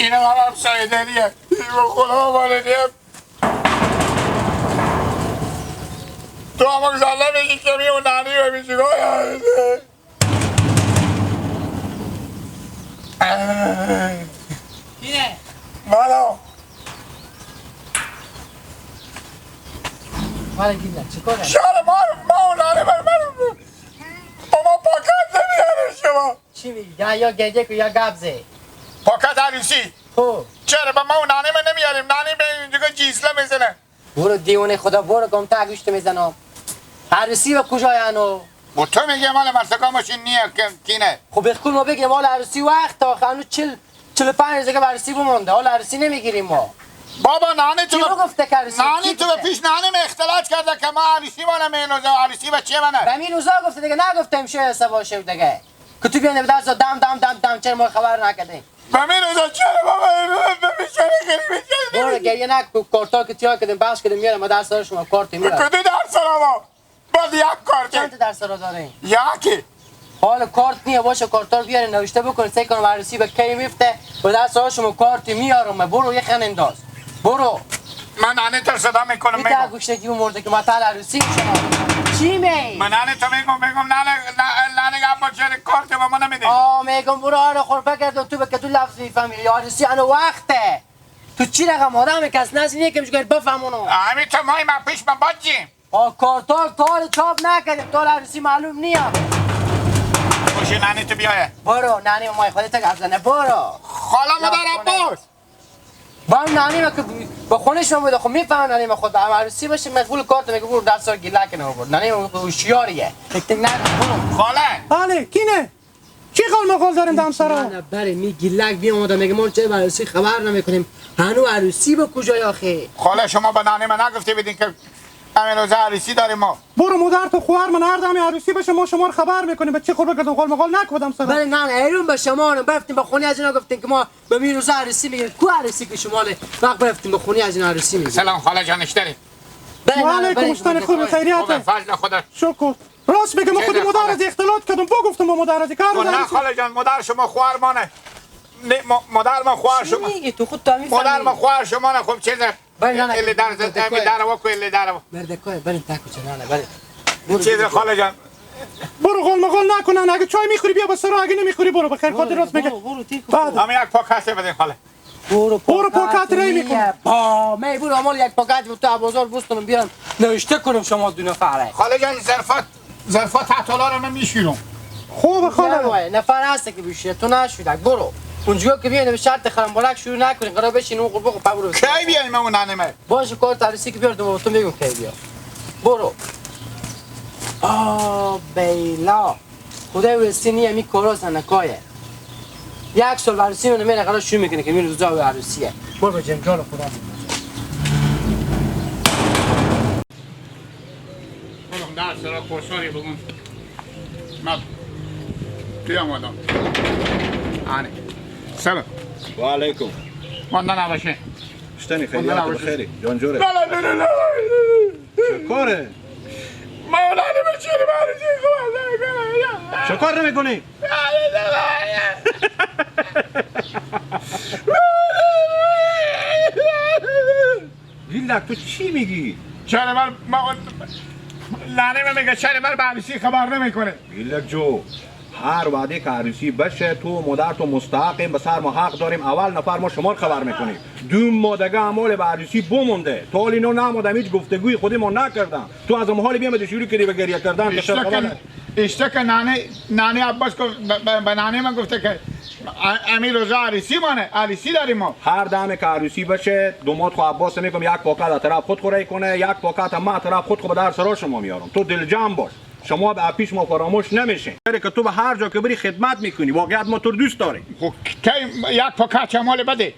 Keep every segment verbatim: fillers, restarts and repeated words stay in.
اینا هم همسایه‌داریه. ای بابا، خدا ما نیم. تو هم زله می‌گی که می اون نانی و می جگای آیده. اینه. مالا. مالا گیلک، چی کاره؟ شهر ما، ما اون نانی بر من. بابا، پاکت نمیاره شما. چی می‌گی؟ یا، یا گریه کو یا گپ زه. پاکت عروسی. خب. چرا به ما و نانی ما نمیاریم؟ نانی به این دیگه جیزله می‌زنه. برو دیوانه خدا، برو، گم تا گوشت می‌زنم. عروسی به کجای انو؟ با تو میگه مال مرتکا ماشین نیه که کینه. خب بخکول ما بگیم، حال عروسی وقت آخه، انو چل، چل و پنج دقیقه به عروسی بمونده، حال عروسی نمیگیریم ما. بابا، نانی تو کی به، گفته که عروسی؟ نانی کی تو به گفته؟ پیش نانی ما اختلاط کرده که ما عروسی ما نمی‌نوزه، عروسی بچه منه. به همین روزا گفته دیگه، نگفته امشب سبا شب دیگه. که تو بیانه به دست دم، دم، دم، دم، چرا ما خبر نکردیم؟ به همین روزا چرا بابا، به بیچاره غریبی چرا برو نمی‌گی؟ گریه نکن، کارتا که تیار کردیم، بخش کردیم، میارم، ما در سر شما کارت میارم. کدی در سر ما؟ بعد یک کارت. چند تا در سر داریم؟ یکی. حال کارت نیه، باشه، کارتا رو بیارین، نوشته بکن، سه کنم عروسی به کی میفته، به در سر شما کارت میارم، برو یه خن انداز. برو. من نانی تو صدا می‌کنم، می‌تا می‌گم. گوشتگی اون مرده که ما تل عروسی می‌شم. چی می؟ من نانی تو می‌گم، می‌گم نانی، ن-، نانی گپ چه کارت به ما نمی‌ده. آه، می‌گم برو آره خور بگرد و تو به که تو لفظ می‌فهمی. یا عروسی انو وقته. تو چی رقم آدم کس نسی نیه که می‌شه بفهمونو. همین تو مای ما پیش ما بچیم. آه، کارتال تال چاپ نکردیم، تال عروسی معلوم نیه. باشه، نانی تو بیایه. برو، نانی مای خودت گپ زنه، برو. خاله مادر عباس. با هم نانی ما که به خونه شما بوده، خب می‌فهمم نانی ما خود به هم عروسی باشه، مقبول کارت میگه برو ده سال گیلک نو برد. نانی ما هوشیاریه. تک تک نانی، برو. خاله. بله، کینه؟ چی قال مقال داریم دم سرا؟ نه، نه، بله، می گیلک بی اومده میگه ما چه به عروسی خبر نمی‌کنیم. هنو عروسی به کجای آخه؟ خاله، شما به نانی ما نگفته بیدین که همین روزا عروسی داریم ما. برو مادر تو خواهر من هر دم عروسی بشه ما شما رو خبر می‌کنیم. به چی خور بگردم قال مقال نکودم سرا؟ بله، نه، نه، ایرون به شما رو بفتیم به خونی از اینا گفتیم که ما به می روزا عروسی می‌گیریم. کو عروسی که شما له وقت بفتیم به خونی از اینا عروسی می‌گیریم؟ سلام خاله جان، اشتری. بله، نه، نه، وعلیکم بله، السلام، بله، خوب، بله. خیریت؟ خوبه، فضل خدا. شکر. راست بگم، من خود چه مادر خاله؟ از اختلاط کردم، بگفتم با مادر از کار خب نه نداری. خاله جان، مادر شما خواهر مانه. نه، ما-، مادر ما خواهر چی شما. میگی تو؟ خود تو هم مادر می‌فهمی. ما خواهر شما نه، خب چیزه. بله، نه، نه، اله در زد، بله، امی در واکو، اله در واکو. بله، کوی، بله، تاکو چه، نه، نه، بله. برو چیزه دیگه. خاله جان. برو قال مقال نکنن، اگه چای می‌خوری بیا به سرا، اگه نمی‌خوری برو، به خیر برو، خاطر راست میگه. برو، برو، تیکو. بعد. امی یک پاکت بده خاله. برو برو پاکت پاکت ری می‌کنم. با می برو، اما یک پاکت تو بازار بستونم بیارم نوشته کنم شما دو نفره. خاله جان، ظرفات، ظرفات تحت الارم می‌شورم. خوبه خاله. نه وای، نفر هسته که بشه، تو نشودک، برو. اونجا که بیاین به شرط خرمبالک شروع نکنی، قرار بشین اون قربو خب برو. کی بیایم اون ننمه؟ باشه، کار تریسی که بیار، دوباره تو میگم کی بیا. برو. آه، بیلا. خدای وستی نیه، می کارا سنکایه. یک سال عروسی منو میره، قرار شروع می‌کنه که می روزا و عروسیه. برو به جنجال خدا. برو در سرا خورساری بگون. من توی آمادم. آنه. سلام. و علیکم. ماندن نباشه. اشتنی خیریت بخیری. جان جوره. لا، لا، لا، لا، لا. چه کاره؟ مولانا بچیر باری چی خواهد. چه کار نمی‌کنی؟ گیلک، تو چی می‌گی؟ چرا من، ما، لعنه من میگه چرا من به عروسی خبر نمی‌کنه؟ گیلک جو، هر وعده که عروسی بشه، تو و مادر تو مستحقیم، به سر ما حق داریم، اول نفر ما شما رو خبر می‌کنیم. دو ماه دیگه امال به عروسی بمونده. تا حال اینا نموده، هیچ گفتگوی خودی ما نکردن. تو از اون حال بیامدی شروع کردی به گریه کردن که چرا خبر اشتکن، اشتکن نانه، نانه عباس کو ب-، ب-، به نانه من گفته که ا-، امی روزا عروسی مانه، عروسی داریم ما. هر دمه که عروسی بشه، دوماد خو عباس می‌کنم یک پاکت از طرف خود خوره کنه، یک پاکت هم من از طرف خود خو به در سرا شما میارم. تو دلجم باش. شما به پیش ما فراموش نمیشین. چرا که تو به هر جا که بری خدمت می‌کنی. واقعیت ما تو رو دوست داریم. خب، کی یک پاکت شمال بده.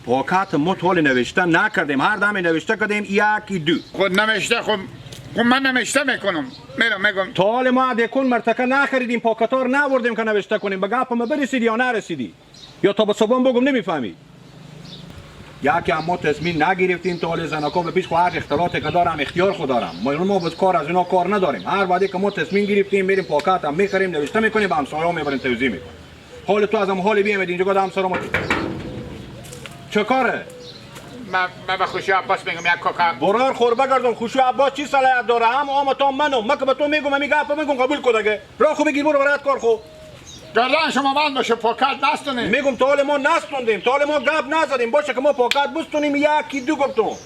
پاکت ما تا حال نوشته نکردیم. هر دم نوشته کردیم یک، دو. خود نوشته، خب، خب من نوشته می‌کنم. می‌رم می‌گم. تا حال ما دکون مرتکه نخریدیم، پاکتا رو نوردیم که نوشته کنیم. به گپ ما برسیدی یا نرسیدی؟ یا تا به صبحان بگم نمی‌فهمی؟ یکی هم ما تصمیم نگرفتیم تا حال زنکا به پیش خو هر اختلاطی که دارم اختیار خو دارم. ما، ما به کار از اینا کار نداریم. هر وعده که ما تصمیم گرفتیم می‌ریم پاکت هم می‌خریم، نوشته می‌کنیم، به همسایه‌ها می‌بریم توزیع می‌کنیم. حال تو از هم حال بیامد اینجا گفتم سلام. چه کاره؟ من، من به خوشی عباس می‌گم یک کوکا. برار خور بگردم، خوشی عباس چی صلاحیت داره؟ هم آم تا منم. من که به تو می‌گم، همی گپ می‌گم، قبول کن دگه. راه خو بگیر، برو برات کار خو. گردن شما بند باشه، پاکت نستونیم. می‌گم تا حال ما نستوندیم، تا حال ما گپ نزدیم. باشه که ما پاکت بستونیم، یکی دو گفتم.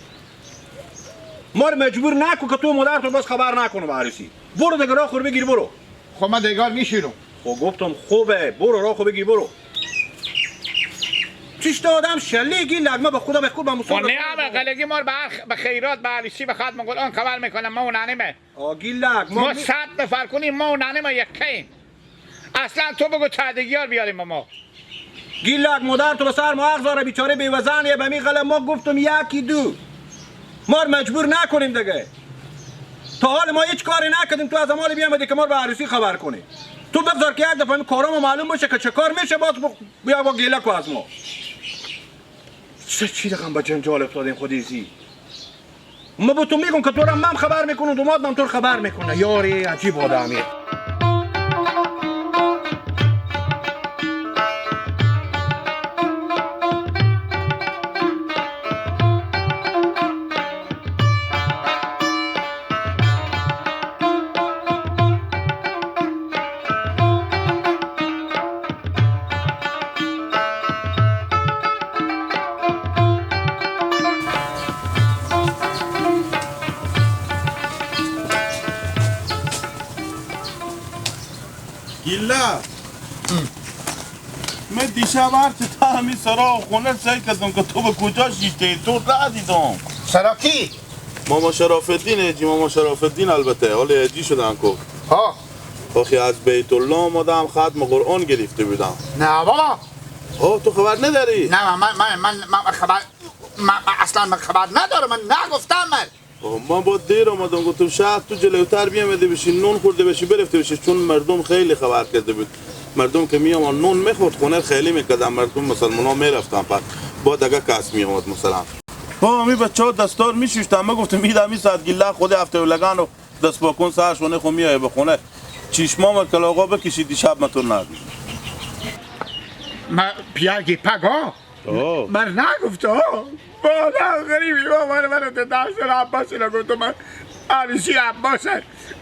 ما رو مجبور نکن که تو مادر تو بس خبر نکنه به عروسی. برو دگه راه خور بگیر، برو. خب من دیگار می‌شیرم. خب گفتم خوبه، برو راه خو بگیر، برو. چشت آدم شلیگی لگمه به خدا به خود به و مصور نه هم قلگی ما رو به هر خ-، به خیرات، به عروسی، به ختم قرآن خبر می‌کنه، ما و ننمه. آگی لگ، ما ما می- صد نفر کنیم، ما و ننمه یکه ایم. اصلاً تو بگو چه دیگیار بیاریم به ما. گیلک مادر تو به سر ما اغزاره، بیچاره بیوزنیه، به می غلط ما گفتم یکی دو. ما رو مجبور نکنیم دگه. تا حال ما هیچ کاری نکردیم، تو از امال بیامدی که ما رو به عروسی خبر کنی. تو بگذار که یک دفعه این کارا ما معلوم بشه که چه کار می‌شه، باز بخ-، بیا با گیلک و از ما. چه چی رقم به جنجال افتادیم خودی زی؟ ما به تو می‌گم که تو را من خبر می‌کنم، دوماد من تو رو خبر می‌کنه. یاری عجیب آدمی. گیلا. من دیشب هر چه تا همی سرا و خونه سعی کردم که تو به کجا شیشته، تو را دیدم. سرا کی؟ ماما شراف‌الدین، هجی ماما شراف‌الدین البته، حالا هجی شدن کو. ها. آخی از بیت الله آمدم، ختم قرآن گرفته بودم. نه بابا. آه، تو خبر نداری؟ نه، من، من، من، من خبر، من، من اصلاً من خبر ندارم، من نگفتم من. آه، من با دیر آمدم، گفتم شاید تو جلوتر بیامده بشی، نون خورده بشی، برفته بشی، چون مردم خیلی خبر کرده بود. مردم که می‌آمد نون می‌خورد، خونه خیلی می‌کردن، مردم مسلمان ها می‌رفتن، پس با دگه کس می‌آمد مثلاً. ها، همی بچه ها دستار می‌شوشتن. من گفتم، می دمی ساعت گیلا خود هفته و لگن و دست پاکون سرشونه خو میایه به خونه. چشمام کلاغا بکشی، دیشب من تو ندید. ما پیاگی پگا؟ آه. من نگفت، آه. بالا غریبی با من، من ده دست عباس را گفتم، من عروسی عباس.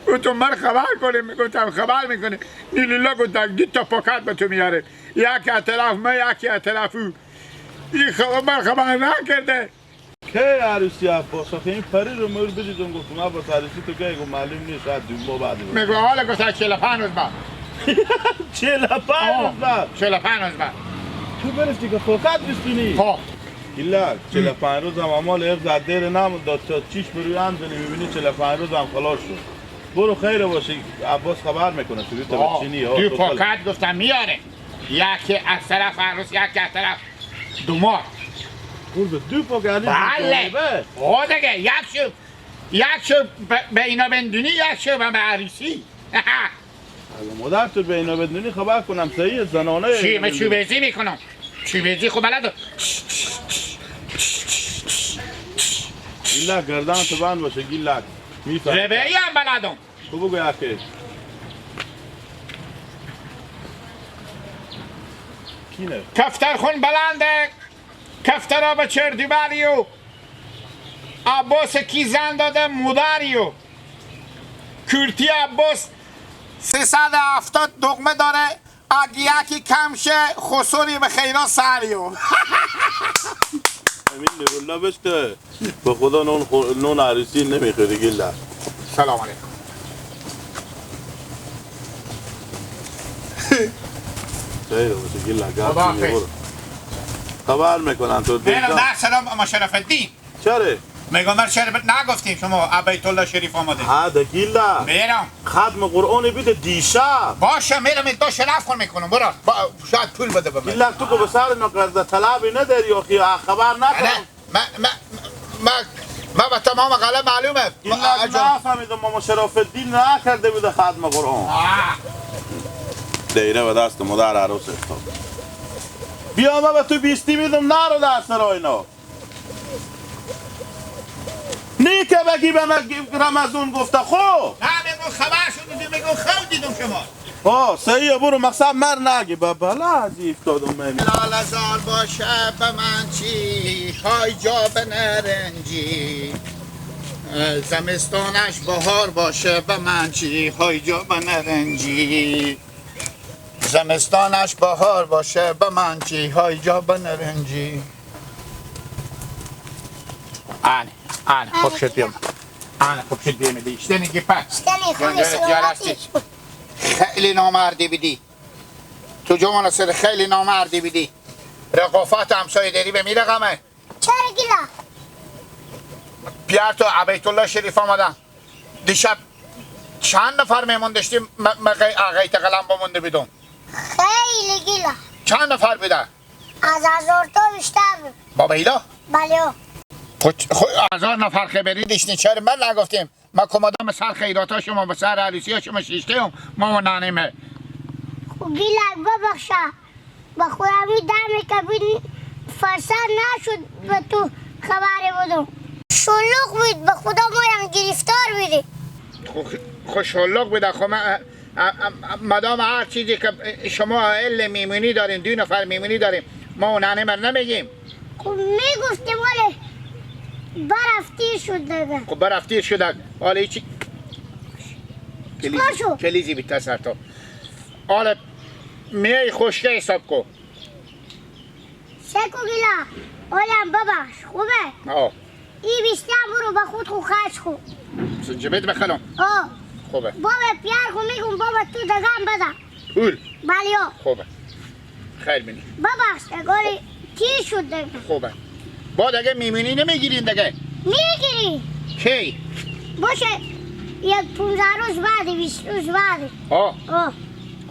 گفتم، من خبر کنیم، گفتم، خبر می‌کنه. نیلولا گفت، دو تا پاکت به تو میاره. یکی از طرف من، یکی از طرف او. این خبر، من خبر نکرده. کی عروسی عباس؟ آخه این پری رو مور بدیدم، گفتم عباس عروسی تو کی؟ گفت معلوم نیست، شاید دو ماه بعد بود. میگو حالا گفت چهل و پنج روز بعد. چهل و پنج روز بعد؟ چهل و پنج روز بعد. تو برفتی که فوقت بستونی؟ خب. ایلا چهل و پنج روز هم اعمال حفظ از دیر نموند، تا چیش بروی هم زنی می‌بینی چهل و پنج روز هم خلاص شد. برو خیر باشی، عباس خبر می‌کنه تو بیت بچینی ها. دو پاکت گفتم میاره، یکی از طرف عروس، یکی از طرف دوماد. قربه، دو پاک علی بله. جانبه. آه دیگه، یک شو، یک شو به، به اینا بندونی، یک شو به، به عروسی. اگه مادر تو به اینا بدونی خبر کنم، صحیح زنانه چی؟ من چوبیزی می‌کنم. چوبیزی خب بلد. گیلک گردن تو بند باشه، گیلک. می‌فهمی. ربعی هم بلدم. تو بگو یکی. کینه؟ کفترخون بلنده، کفترا به چردی بریو. عباس کی زن داده مدریو. کورتی عباس سیصد و هفتاد دکمه داره، اگه یکی کم شه، خسوری به خیرا سریو. امین نورالله بشته. به خدا نون خو-، نون عروسی نمی‌خوری گیلا. سلام علیکم. خیر باشه گیلا، گپ خدا نمی‌خوره. حافظ. خبر می‌کنن تو میرم دیگه. در سلام اما شرف الدین. چره؟ میگم من شعر ب-، نگفتیم شما بیت الله شریف آمده. ها، ده گیلا. میرم. ختم قرآن بده دیشب. باشه، میرم، این دو شرف خون می‌کنم، برو. با-، شاید پول بده به من. گیلا تو که به سر اینا قرض طلبی نداری، آخی خبر نکنم. نه، من، من، من، من به تمام غله معلومه. گیلا آ-، آ-، جان. نفهمیدم ماما شرف الدین نکرده بوده ختم قرآن. آه. دینه به دست مادر عروس افتاد. بیا ما به تو بیستی میدم، نرو در سرای اینا. نی که بگی به من رمضان گفته خو. نه، می‌گو خبر شد، می‌گو خود دیدم شما. ها، صحیحه، برو مقصد مر نگی، به بلا از ایفتادم من. لاله زار باشه به من چی، های جا بنرنجی. زمستانش بهار باشه به من چی، های جا بنرنجی. زمستانش بهار باشه به من چی، های جا بنرنجی. آن، آن، خوب شد بیام. آن، خوب شد بیام. ایشتنی گی پس. ایشتنی خوب، یعنی، سلامتی. خیلی نامردی بیدی. تو جوان سر خیلی نامردی بیدی. رقافت همسایه داری به می رقمه. چرا گیلا؟ پیار تو عبیدالله شریف آمدن. دیشب چند نفر مهمون داشتیم؟ م-، مگه آقای تقلم بمونده بیدون؟ خیلی گیلا. چند نفر بیده؟ از هزار تا بیشتر بود. بابا ایلا؟ بله. خود، خود هزار نفر خبری دیشتین، چرا من نگفتیم؟ ما کمدام سر خیراتا شما، به سر عروسی ها شما شیشته هم، ما و ننیمه. خو گیلک ببخشه، به خدا می دمی که بین فرصت نشد به تو خبری بدم. شلوغ بود، به خدا ما هم گرفتار بودیم. خو، خو شلوغ بود، خو ما، ا، ا، ا، مدام هر چیزی که شما ال میمونی دارین، دو نفر میمونی داریم، ما و ننیمه نمیگیم. خب می‌گفتیم، ولی برف تیر شد دیگه. خب برف تیر شد. حالا چی؟ چیکار شد؟ کلیزی بیتا سر تو. حالا میای خشکه حساب کو. سکو گیلا، حالا ببخش، خوبه؟ آه. ای بیستی هم برو به خود خو خرج خو. سنجبت بخرم؟ آه. خوبه. بابا پیار خو می‌گم، بابا تو دگم بده. پول؟ بله. خوبه. خیر بینی. ببخش، گلی تیر شد دیگه. خوبه. با دیگه میمونی نمیگیرین دیگه؟ میگیریم. کی؟ باشه، یک پونزده روز بعد، بیست روز بعد. آه. آه.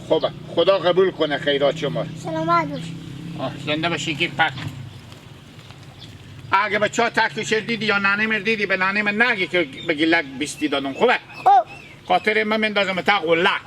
خوبه. خدا قبول کنه خیرات شما. سلامت باش. آه، زنده باشی که پک. اگه به چا تک کشر دیدی یا ننه مر دیدی، به ننه مر نگی که به گیلک بیستی دادم، خوبه؟ خب. خاطر من مندازم تا غلک.